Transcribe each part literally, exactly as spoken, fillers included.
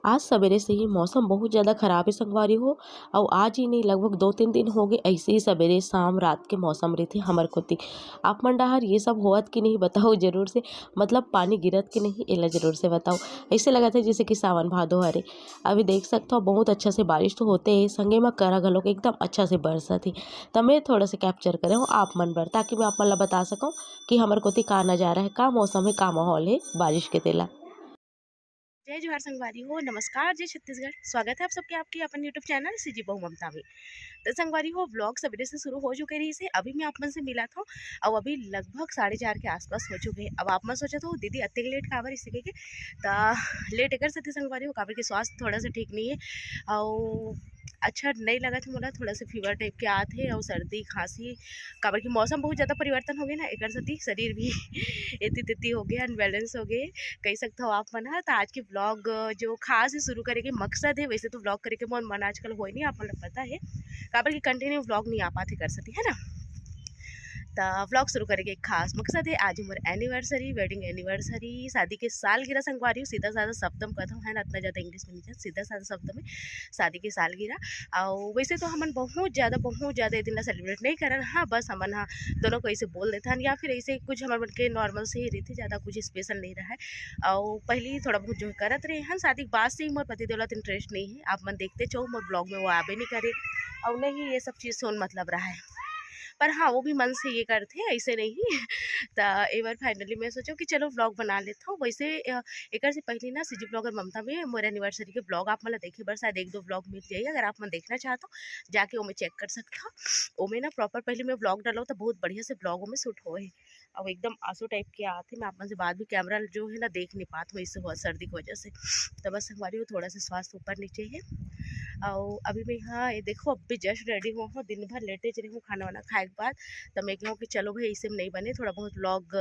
आज सबेरे से ही मौसम बहुत ज़्यादा खराब हे संगवारी हो, अउ आज ही नहीं, लगभग दो तीन दिन हो गए ऐसे ही सबेरे शाम रात के मौसम रहिथे हमर कोती। आप मन डहार ये सब होवत कि नहीं, बताओ जरूर से, मतलब पानी गिरत कि नहीं, एला जरूर से बताओ। ऐसे लगत हे जैसे कि सावन भादो हरे। अभी देख सकत हो बहुत अच्छा से बारिश तो होते हे, संगे म करा घलोक एकदम अच्छा से बरसत हे। त मैं थोड़ा से capture करे हूँ आप मन बर, ताकि मैं आप मन ला बता सकूँ कि हमर कोती का नज़ारा हे, का मौसम हे, का माहौल हे बारिश के, तेला। जय जोहार संगवारी हो, नमस्कार, जय छत्तीसगढ़। स्वागत है आप सबके आपके अपन YouTube चैनल सीजी बहू ममता में। तो संगवारी हो, व्लॉग सबेरे से शुरू हो चुके रहिस हे। अभी मैं आप मन से मिलत हूँ, अउ अभी लगभग साढ़े चार के आसपास हो चुके हैं। अब आप मन सोचत हो, "दीदी, अतेक लेट काबर?" इसे कह के, त लेट एकर सेती संगवारी हो, काबर के स्वास्थ्य थोड़ा सा ठीक नहीं है, अउ अच्छा नहीं लगत हे मोला, थोड़ा सा फीवर टाइप के आत हे, अउ सर्दी, खांसी, काबर कि मौसम बहुत ज़्यादा परिवर्तन हो गए ना, एकर सेती शरीर भी एती तेती हो गए, अनबैलेंस हो गए, कह सकत हो आप मन ह। त आज के व्लॉग जो खास हे शुरू करे के मकसद हे, वैसे तो व्लॉग करे के मोर मन आजकल होए नहीं, आप मन ल पता हे, काबर कि कंटिन्यू व्लॉग नहीं आ पाथे एकर सेती, है ना। त व्लॉग शुरू करे के एक खास मकसद हे, आज हे मोर एनिवर्सरी, वेडिंग एनिवर्सरी, शादी के सालगिरह संगवारी हो, सीधा साधा शब्द में कहत हूँ, है ना, इतना ज़्यादा इंग्लिश में नहीं जान, सीधा साधा शब्द में शादी के सालगिरह। अउ वैसे तो हमन बहुत ज़्यादा, बहुत ज़्यादा ये दिन ला सेलिब्रेट नहीं करन, हाँ, बस हमन ह दोनों को ऐसे बोल देथन या फिर ऐसे कुछ हमर मन के नॉर्मल से ही रहिथे, ज़्यादा कुछ स्पेशल नहीं रहे। अउ पहले ही थोड़ा बहुत जो है करत रहे हन, शादी के बाद से ही मोर पतिदेव ला तो इंटरेस्ट नहीं है, आप मन देखते चहो मोर व्लॉग में वो आबे नहीं करे, अउ नहीं ये सब चीज़ से उन मतलब रहा है। पर हाँ, वो भी मन से ये करथे, ऐसे नहीं। त ए बार फाइनली मैं सोचो कि चलो व्लॉग बना लेता हूँ। वैसे, अ, एकर से पहले ना सीजी ब्लॉगर ममता में मोर एनिवर्सरी के व्लॉग आप मन ला देखे बर शायद एक दो व्लॉग मिल जाही। अगर आप मन देखना चाहत हो, जाके ओमे चेक कर सकत हो। ओमे ना प्रॉपर पहले मैं व्लॉग डालो तो बहुत बढ़िया से व्लॉग ओमे शूट होए हे। अब एकदम आंसू टाइप के आथे, मैं आप मन से बाद भी कैमरा जो है ना देख नहीं पात हूँ, इससे हुआ सर्दी की वजह से। तो बस संगवारी हो, थोड़ा सा स्वास्थ्य ऊपर नीचे है। अउ अभी मैं यहाँ ये देखो, अब भी जस्ट रेडी हुआ हूँ, दिन भर लेटे च रही हूँ खाना वाना खाए के बाद। तो मैं कहूँ कि चलो भाई, इसे में नहीं बने, थोड़ा बहुत व्लॉग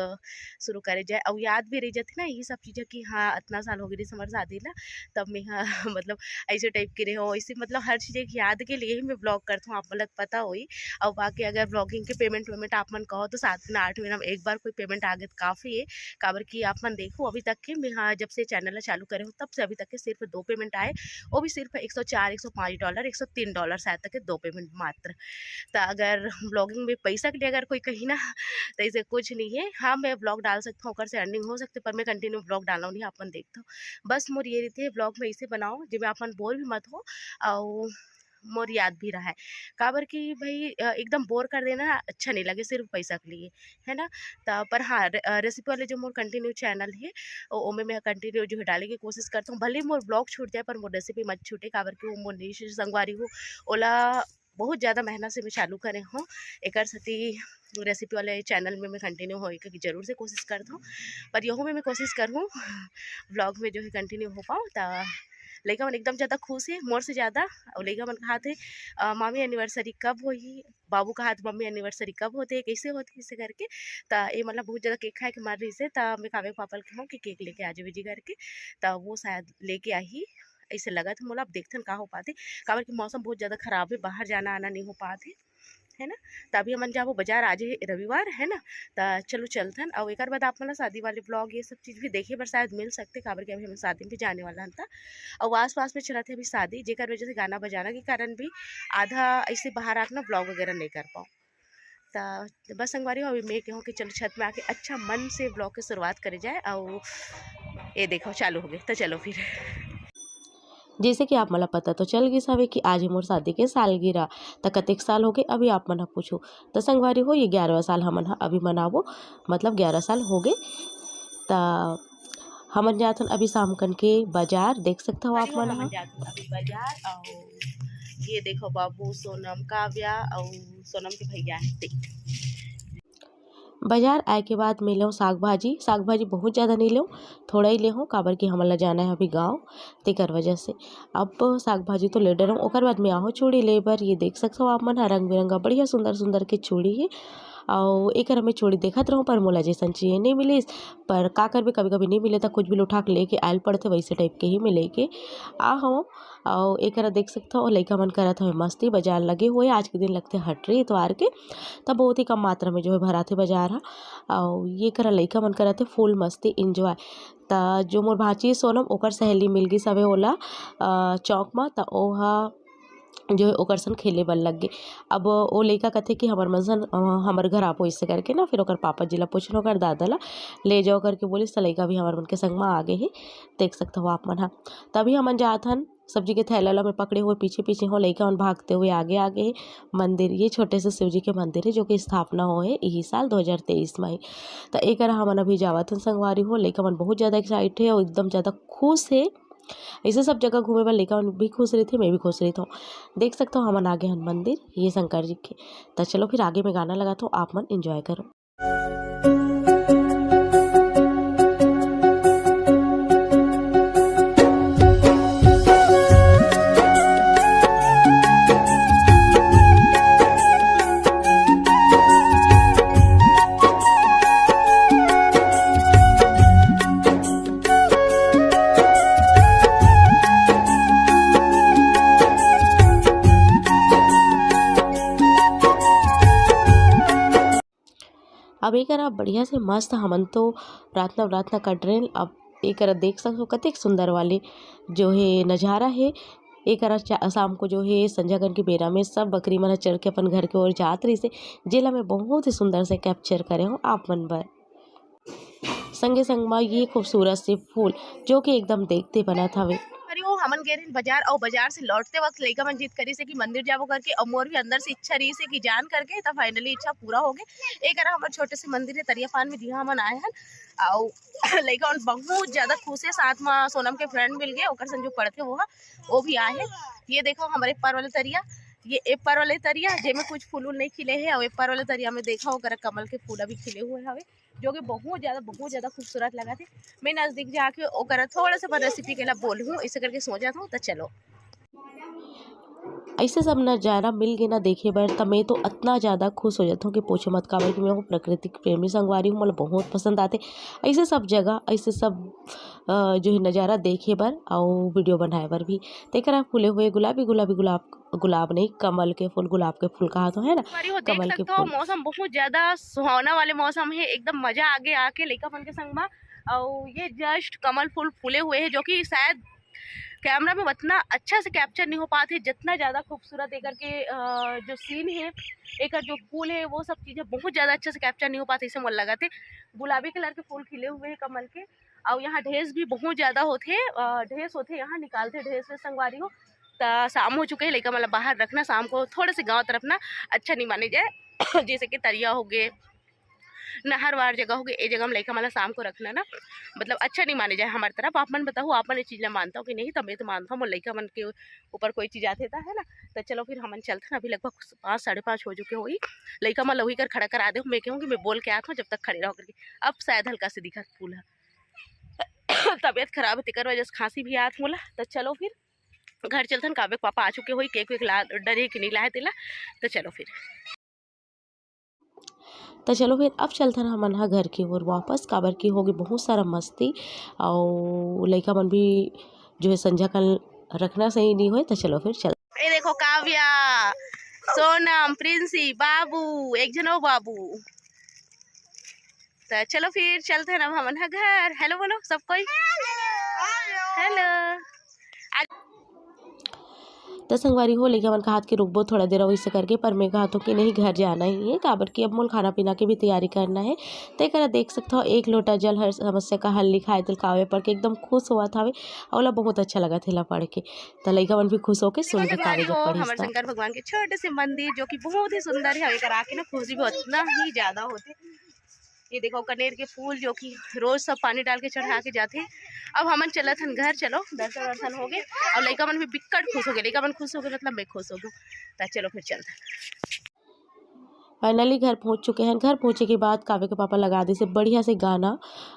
शुरू करे जाए। अउ याद भी रह जाती ना ये सब चीज़ें कि हाँ, इतना साल हो गए हमारे शादी ला, तब मैं हाँ मतलब ऐसे टाइप के रहे हो, इसे मतलब हर चीज़ एक याद के लिए ही मैं व्लॉग करता हूँ, आप मतलब पता होई। अउ बाकी अगर व्लॉगिंग के पेमेंट वेमेंट आप मन कहो तो सात महीना आठ महीना में एक बार कोई पेमेंट आ गए तो काफ़ी है। काबर कि आप मन देखो, अभी तक के मैं हाँ जब से चैनल ला चालू करे हूँ तब से अभी तक के सिर्फ दो पेमेंट आए, वो भी सिर्फ एक सौ चार, एक सौ पाँच डॉलर, एक सौ तीन डॉलर शायद तक के दो पेमेंट मात्र। तो अगर व्लॉगिंग में पैसा के लिए अगर कोई कही ना तो ऐसे कुछ नहीं है। हाँ, मैं व्लॉग डाल सकता हूँ, ओकर से अर्निंग हो सकते, पर मैं कंटिन्यू व्लॉग डालना नहीं, आप मन देखते हो। बस मोर ये रहिथे, व्लॉग में इसे बनाओ जेमे आप मन बोर भी मत हो, अउ मोर याद भी रहे। काबर कि भाई, अ, एकदम बोर कर देना अच्छा नहीं लगे सिर्फ पैसा के लिए, है ना। त पर हाँ, रे-, अ, रेसिपी वाले जो मोर कंटिन्यू चैनल है, ओ-, ओमे मैं कंटिन्यू जो है डाले के कोशिश करता हूँ। भले मोर व्लॉग छूट जाए पर मोर रेसिपी मत छूटे, काबर कि वो मोर नीश संगवारी हो, ओला बहुत ज़्यादा मेहनत से मैं चालू करे हूँ। एकर सेती रेसिपी वाले चैनल में मैं कंटिन्यू होए के जरूर से कोशिश करत हूँ, पर यहू में मैं कोशिश करहूँ व्लॉग में जो है कंटिन्यू हो पाऊँ। त लइका मन एकदम ज़्यादा खुश है मोर से ज़्यादा, अउ लइका मन कहत हे, "अ, मामी एनिवर्सरी कब होही?" बाबू कहत, "मम्मी एनिवर्सरी कब होथे, कैसे होथे?" ऐसे करके। त ये मतलब बहुत ज़्यादा केक खाए के मन रहिस हे, त मैं काव्या के पापा ल कहूँ कि केक लेके आ जाबे जी करके, त वो शायद लेके आही। ऐसे लगत हे मोला, अब देखथन का हो पाथे, काबर कि मौसम बहुत ज़्यादा खराब है, बाहर जाना आना नहीं हो पात है, है ना। त अभी हमन जाबो बाजार, आज है रविवार, है ना, त चलो चलथन। अउ एकर बाद आप मन ला शादी वाले व्लॉग ये सब चीज़ भी देखे बर शायद मिल सकथे, काबर कि अभी हमन शादी में भी जाने वाला हन। त अउ आस पास में चलत है अभी शादी, जेकर वजह से गाना बजाना के कारण भी आधा ऐसे बाहर आके ना व्लॉग वगैरह नहीं कर पाऊँ। त बस संगवारी हो, अभी मैं कहूँ कि चलो छत में आके अच्छा मन से व्लॉग की शुरुआत करे जाए। अउ ये देखो चालू हो गए, तो चलो फिर। जैसे कि आप मन ला पता तो चल गिस हवे कि आज ही मोर शादी के सालगिरह, त कतेक साल हो गए अभी आप मन ह पूछो। त संगवारी हो, ये ग्यारहवाँ साल हमन ह अभी मनाबो, मतलब ग्यारह साल हो गए। त हमन जाथन अभी शाम कन के बाजार, देख सकत हो आप मन ह। हमन जाथन अभी बाजार। अउ ये देखो बाबू, सोनम, काव्या अउ सोनम के भैया है ते। बाजार आए के बाद मैं लेहूँ साग भाजी। साग भाजी बहुत ज़्यादा नहीं लेहूँ, थोड़ा ही लेहूँ, काबर कि हमन ला जाना है अभी गाँव, तेकर वजह से। अब साग भाजी तो ले डरहूँ, ओकर बाद मैं आहूँ चूड़ी ले बर। ये देख सकत हो आप मन ह, रंग बिरंगा बढ़िया सुंदर सुंदर के चूड़ी है। अउ एकर मैं चूड़ी देखत रहूँ, पर मोला जैसन चाहिए नहीं मिलिस। पर का करबे, कभी कभी नहीं मिले त कुछ भी उठा के लेके आयल पड़थे, वैसे टाइप के ही मैं लेके आहूँ। अउ एकरा देख सकत हो, लइका मन करत हवे मस्ती, बाजार लगे हुए, आज के दिन लगथे हटरी इतवार के, त बहुत ही कम मात्रा में जो है भराथे बाजार ह। अउ ये करा लइका मन करत हे फुल मस्ती, एंजॉय। त जो मोर भांची सोनम, ओकर सहेली मिल गिस हवे ओला, अ, चौक म, त ओहा जो हे ओकर सन खेले बर लग गे। अब ओ लइका कथे कि हमर मन सन, अ, हमर घर आबो, अइसे करके ना। फिर ओकर पापा जी ला पूछन, ओकर दादा ला, ले जाओ करके बोलिस, त लइका भी हमर मन के संग म आ गे हे, देख सकत हो आप मन ह। तभी हमन जात हन, सब्जी के थैला ला मैं पकड़े हुए पीछे पीछे हों, लइका मन भागते हुए आगे आगे हे। मंदिर, ये छोटे से शिव जी के मंदिर हे, जो कि स्थापना होए हे इही साल दो हज़ार तेईस म ही। त एकरा हमन अभी जावत हन संगवारी हो, लइका मन बहुत ज़्यादा एक्साइट हे अउ एकदम ज़्यादा खुश हे। अइसे सब जगह घूमे बर लइका मन भी खुश रहिथे, मैं भी खुश रहिथों। देख सकत हो हमन आगे हन मंदिर, ये शंकर जी के। त चलो फिर आगे में गाना लगाथों, आप मन एंजॉय करो। अब एकरा बढ़िया से मस्त हमन तो प्रार्थना, प्रार्थना कर रहे हैं। अब एकरा देख सकत हो, कतेक सुंदर वाले जो हे नज़ारा हे। एकरा चा-, शाम को जो हे संझा कन के बेरा में सब बकरी मन ह चर के अपन घर के ओर जात रहिस हे, जेला मैं बहुत ही सुंदर से कैप्चर करे हूँ आप मन बर। संगे संग म ये खूबसूरत से फूल, जो कि एकदम देखते बनत हवे। अरे, वो हमन गे रहिन बाजार, अउ बाजार से लौटते वक्त लइका मन जिद करिस हे कि मंदिर जाबो करके, अउ मोर भी अंदर से इच्छा रहिस हे कि जान करके, त finally इच्छा पूरा हो गे। एकरा हमर छोटे से मंदिर हे तरिया पान में, जिहां हमन आए हन, अउ लइका मन बहुत ज्यादा खुश हे। साथ म सोनम के फ्रेंड मिल गे, ओकर संग जो पढ़थे वो ह, वो भी आए हे। ये देखो हमर ए पार वाले तरिया, ये ए पार वाले तरिया, जेमे कुछ फूल उल नहीं खिले हे, अउ ए पार वाले तरिया में देखो ओकरा कमल के फूल अभी खिले हुए हवे, जो कि बहुत ज्यादा, बहुत ज्यादा खूबसूरत लगत हे। मैं नजदीक जाके ओकरा थोड़ा सा अपन रेसिपी के ला बोलहूँ, ऐसे करके सोचत हूँ। तो चलो, ऐसे सब नज़ारा मिल गे ना देखे बर, त मैं तो अतना ज़्यादा खुश हो जात हूँ कि पूछो मत, काबर कि मैं वो प्राकृतिक प्रेमी संगवारी हूँ, मोला बहुत पसंद आथे ऐसे सब जगह, ऐसे सब, अ, जो है नज़ारा देखे बर अउ वीडियो बनाए बर भी। तेकरा फूले हुए गुलाबी, गुलाबी गुलाब, गुलाब नहीं, कमल के फूल, गुलाब के फूल कहा तो है ना, संगवारी हो, देख कमल के सकत हो, फूल। मौसम बहुत ज्यादा सुहावना वाले मौसम है, एकदम मजा आ गया आके लइका मन के संग मा। अउ ये जस्ट कमल फूल फूले हुए हैं, जो कि शायद कैमरा में उतना अच्छा से कैप्चर नहीं हो पाते, जितना ज्यादा खूबसूरत एकर के, अ, जो सीन है, एकर जो फूल है, वो सब चीजें बहुत ज्यादा अच्छा से कैप्चर नहीं हो पाते, इसे मोला लगा थे। गुलाबी कलर के फूल खिले हुए हैं कमल के, अउ यहाँ ढेस भी बहुत ज्यादा होते, अ, ढेस होते, यहाँ निकालते ढेस में संगवारी हो। त शाम हो चुके हे, लइका मन ला बाहर रखना शाम को थोड़े से गांव तरफ ना अच्छा नहीं माने जाए। जैसे कि तरिया हो गए, नहर वार जगह हो गए, ए जगह में लइका मन ला शाम को रखना ना, मतलब, अच्छा नहीं माने जाए हमारे तरफ। आप मन बताओ, आप मन ये चीज ला मानता हो कि नहीं? तो मैं तो मानता हूँ, मोर लइका मन के ऊपर कोई चीज आथे त, है ना। तो चलो फिर हमन चलथन, अभी लगभग पाँच, साढ़े पाँच हो चुके होई। लइका मन ला वही कर खड़ा करा दे, मैं कहूँ कि मैं बोल के आत हूँ, जब तक खड़े रहो करके। अब शायद हल्का से दिखत फूल ह। तबीयत खराब है, तेकर वजह से खांसी भी आत मोला। तो चलो फिर घर चलथन, काव्य के पापा आ चुके होई, केक वेक ला डरे कि नहीं लाए तेला। तो चलो फिर। तो चलो फिर अब चलथन हमन ह घर के ओर वापस, काबर कि होगे बहुत सारा मस्ती, अउ लइका मन भी जो है संझा कल रखना सही नहीं होए। तो चलो फिर चल। ये देखो काव्या, सोनम, प्रिंसी, बाबू, एक झन अउ बाबू। तो चलो फिर चलथन अब हमन ह घर। हेलो बोलो सब कोई। हेलो। त संगवारी हो, लइका मन कहत कि रुकबो थोड़ा देर, वैसे करके, पर मैं कहत हूँ कि नहीं, घर जाना ही है, काबर कि अब मोल खाना पीना के भी तैयारी करना है। तेकरा देख सकत हो, एक लोटा जल हर समस्या का हल लिखाए, तेल काव्य पढ़ के एकदम खुश होवत हवे, अउ ओला बहुत अच्छा लगत हे ला पढ़ के। त लइका मन भी खुश होके सुन के देखो काव्य जब हो, पढ़िस हमर त। शंकर भगवान के छोटे से मंदिर, जो कि बहुत ही सुंदर है, एकर आके ना खुशी भी उतना ही ज्यादा होथे। ये देखो कनेर के फूल, जो कि रोज सब पानी डाल के चढ़ा के जाथे। अब हमन चलत हन घर, चलो दर्शन वर्शन हो गए, अउ लइका मन भी बिक्कट खुश हो गए, लइका मन खुश हो गए, मतलब मैं खुश हो गई। त चलो फिर चलते हैं। फाइनली घर पहुंच चुके हैं। घर पहुंचे के बाद काव्य के पापा लगा दिस हे बढ़िया से गाना,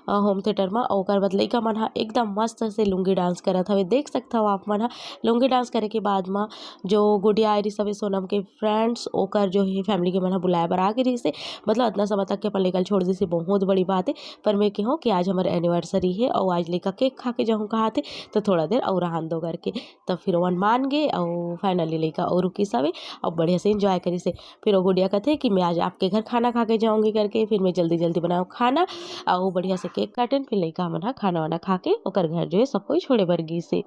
अ, होम थिएटर में, अउ ओकर बाद लइका मन ह एकदम मस्त से लुंगी डांस करत हवे। देख सकत हव आप मन ह, लुंगी डांस करे के बाद म जो गुड़िया आए रिहिस हवे सोनम के फ्रेंड्स, ओकर जो हे फैमिली के मन ह बुलाए बर आ गे रिहिस हे। मतलब अतना समय तक के अपन लइका ल छोड़ दिस हे, बहुत बड़ी बात हे। पर मैं कहूँ कि आज हमर एनिवर्सरी हे अउ आज लइका केक खा के जाहूँ कहाथे, त थोड़ा देर अउ रहन दो करके। त फिर ओमन मान गे अउ फाइनली लइका अउ रुकिस हवे अउ बढ़िया से एंजॉय करिस हे। फिर ओ गुड़िया कथे कि मैं आज आपके घर खाना खा के जाऊँगी करके, फिर मैं जल्दी जल्दी बनाऊँ खाना, अउ बढ़िया से केक काटेन, फिर लइका मन ह खाना वाना खा के ओकर घर जो है सब कोई छोड़े बर गिस हे।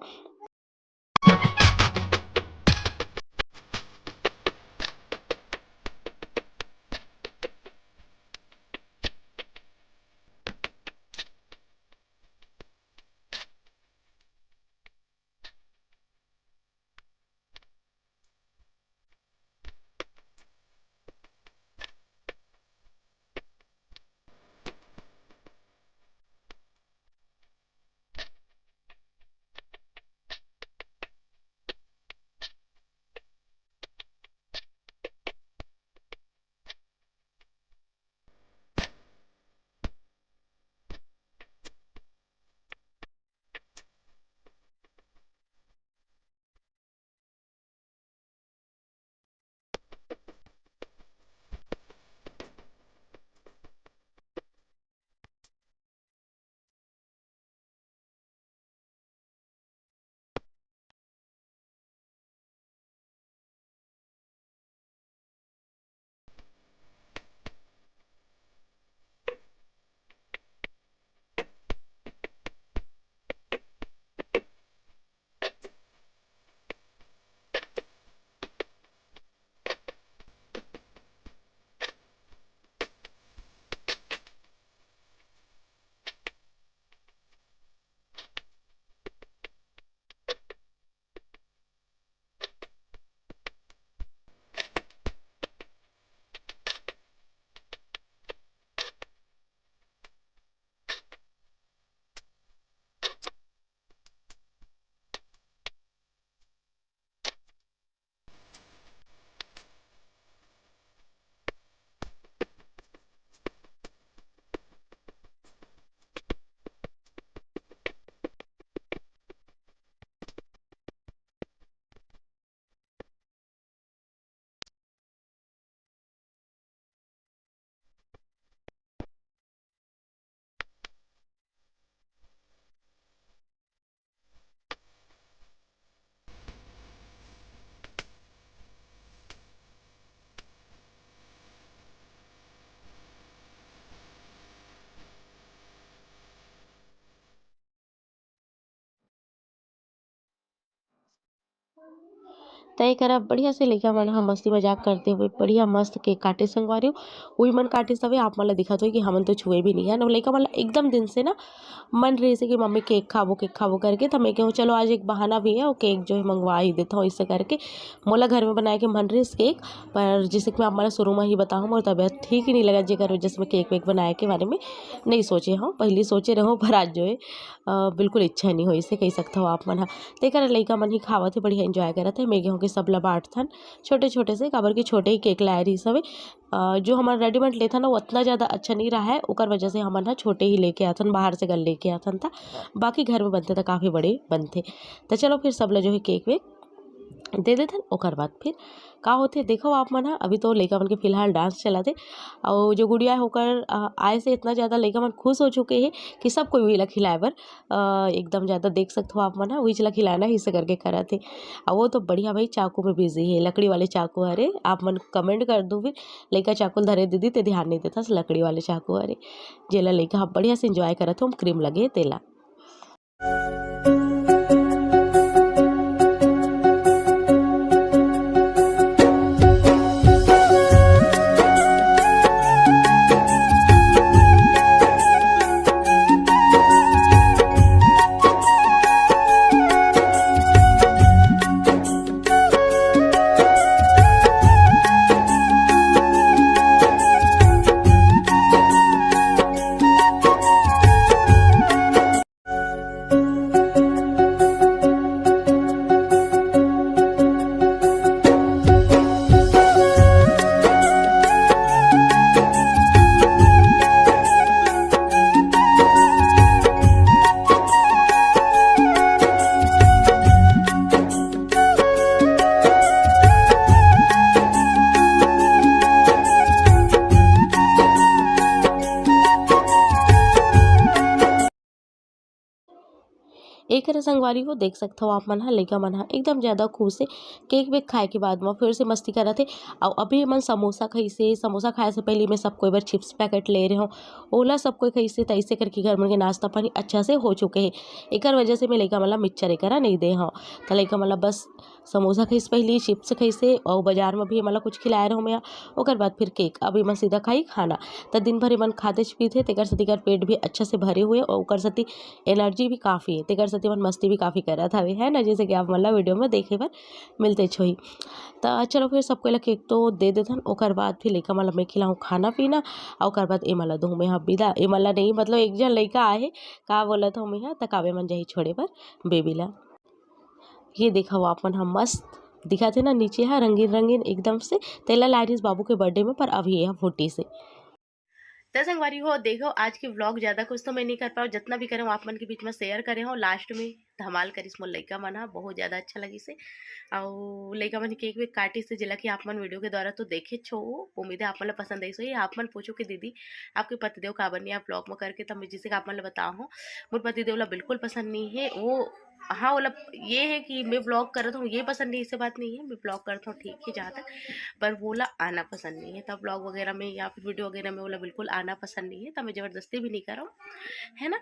त एकरा बढ़िया से लइका मन ह मस्ती मजाक करते हुए बढ़िया मस्त केक काटे संगवारी हो। उही मन काटे सवे, आप मन ल दिखत होही कि हमन तो छुए भी नहीं है ना। लइका मन ल एकदम दिन से ना मन रहिस हे कि मम्मी केक खाबो, केक खाबो करके। त मैं कहूँ चलो आज एक बहाना भी है, वो केक जो है मंगवा ही देता हूँ, इससे करके मोला घर में बनाए के मन रहिस केक। पर जैसे कि मैं आप मन ल शुरू में ही बताऊँ, मोर तबीयत ठीक ही नहीं लगा, जेकर वजह से मैं केक वेक बनाए के बारे में नहीं सोचे हूँ। पहली सोचे रहूँ, पर आज जो है अ, बिल्कुल इच्छा नहीं होइस हे, कहि सकथव आप मन ह। तेकर लइका मन ही खावत हे, बढ़िया एंजॉय करत हे। मैं कहूँ कि सब ल बांटथन छोटे-छोटे से, काबर कि छोटे ही केक लाए रहिस हवे। अ, जो हमन रेडीमेड लेथन ना, वो अतना ज़्यादा अच्छा नहीं रहा है, ओकर वजह से हमन ह छोटे ही लेके आथन, बाहर से अगर लेके आथन त। बाकी घर में बनथे त काफ़ी बड़े बनथे। त चलो फिर सब ल जो है केक वेक दे देथन, ओकर बाद फिर का होथे देखो आप मन ह। अभी तो लइका मन के फिलहाल डांस चलत हे, अउ जो गुड़िया हे ओकर, अ, आए से इतना ज़्यादा लइका मन खुश हो चुके हे कि सब कोई उही ला खिलाए बर, अ, एकदम ज़्यादा देख सकथो आप मन ह, उही ला खिलाना ही से करके करत हे। अउ वो तो बढ़िया भाई चाकू में बिजी हे, लकड़ी वाले चाकू हरे, आप मन कमेंट कर दो फिर, लइका चाकू ल धरे दीदी ते ध्यान नहीं देथस, लकड़ी वाले चाकू हरे, जेला लइका ह बढ़िया से एंजॉय करत हे, ओम क्रीम लगे हे तेला। तेरा संगवारी हो, देख सकत हव आप मन ह, लइका मन ह एकदम ज्यादा खुश हे। केक वेक खाए के बाद म फिर से मस्ती करत हे। अउ अभी एमन समोसा खाइसे, समोसा खाए से पहले मैं सबको एक बार चिप्स पैकेट ले रहे हो, ओला सब कोई खाइसे। तइसे करके घर मन के नाश्ता पानी अच्छा से हो चुके हे। एकर वजह से मैं लइका मन ला मिक्सचर एकरा नहीं दे हव। त लइका मन ला बस समोसा खाइस पहली, चिप्स खाइसे, अउ बाजार में भी एमन ला कुछ खिलाए रहूँ मैं, ओकर बाद फिर केक। अब एमन सीधा खाई खाना। त दिन भर एमन खातेच पीथे, तेकर सेती एकर पेट भी अच्छा से भरे हुए, अउ ओकर सेती एनर्जी भी काफ़ी हे, तेकर सेती एमन मस्ती भी काफ़ी करत हवे, है ना, जैसे कि आप मन ला वीडियो में देखे बर मिलतेच होही। त चलो फिर सबको ला केक तो दे देथन, ओकर बाद फिर लइका मन ला मैं खिलाहूँ खाना पीना, अउ ओकर बाद एमन ला दूहूँ मैं ह बिदा। एमन ला नहीं, मतलब एक झन लइका आहे, का बोलत हूँ मैं ह, त कावे मन जाही छोड़े बर बेबी ला। ये देखव आप मन ह, मस्त दिखत हे ना, नीचे ह रंगीन रंगीन एकदम से। तेला लाए रहिस बाबू के बर्थडे में, पर अभी ये ह फूटिस हे। त संगवारी हो, देखव, आज के व्लॉग ज्यादा कुछ तो मैं नहीं कर पाऊँ, जितना भी करे हूँ आप मन के बीच में शेयर करे हूँ। लास्ट में धमाल करिस मोर लइका मन ह, बहुत ज्यादा अच्छा लगिस हे। अउ लइका मन केक वेक काटिस हे, जेला कि आप मन वीडियो के द्वारा तो देखेच हो। उम्मीद है आप मन ला पसंद आइस होही। आप मन पूछो कि दीदी, आपके पतिदेव काबर नहीं आप व्लॉग में करके, तब मैं जैसे कि आप मन ला बताओ हूँ, मोर पतिदेव ला बिल्कुल पसंद नहीं है। वो, हाँ, ओला ये है कि मैं व्लॉग करत हूँ, ये पसंद नहीं, ऐसे बात नहीं है, मैं व्लॉग करत हूँ, ठीक है, जहाँ तक, पर वोला आना पसंद नहीं है। तब व्लॉग वगैरह में या फिर वीडियो वगैरह में वोला बिल्कुल आना पसंद नहीं है, तब मैं जबरदस्ती भी नहीं करव, है ना।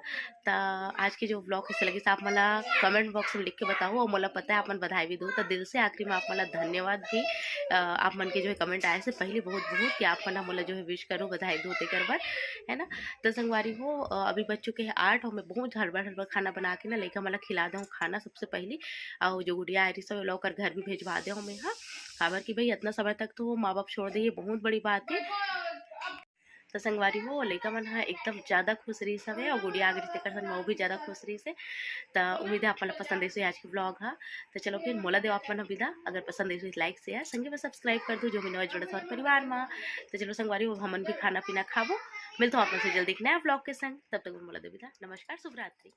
त आज के जो व्लॉग कैसे लगिस आप मन ला कमेंट बॉक्स में लिख के बताओ, अउ मोला पता है आप मन बधाई भी दो, त दिल से आखिरी में आप मन ला धन्यवाद भी। अ, आप मन के जो है कमेंट आए से पहले बहुत बहुत कि आप मन ह मोला जो है विश करो, बधाई दो तेकर बर, है ना। त संगवारी हो, अ, अभी बज चुके हैं आठ, अउ मैं बहुत हड़बड़ हड़बड़ खाना बना के ना लइका मन ला खिला देहूँ खाना सबसे पहली, अउ जो गुड़िया आए रहिस ओला ओकर घर भी भेजवा देहूँ मैं ह, काबर कि भाई इतना समय तक तो माँ बाप छोड़ दे, ये बहुत बड़ी बात है। त संगवारी हो, लइका मन ह एकदम ज्यादा खुश रहिस हवे, अउ गुड़िया आ गे रहिस तेकर संग म वो भी ज्यादा खुश रहिस हे। त उम्मीद है आप मन ला पसंद आइस होही आज के व्लॉग ह। त चलो फिर मोला देव आप मन ह बिदा, अगर पसंद आइस होही त लाइक शेयर संगे में सब्सक्राइब कर दो, जो भी नवा जुड़त हव परिवार म। त चलो संगवारी हो, हमन भी खाना पीना खाबो, मिलत हव आप मन से जल्दी एक नया व्लॉग के संग। तब तक मोला देव बिदा, नमस्कार, शुभ रात्रि।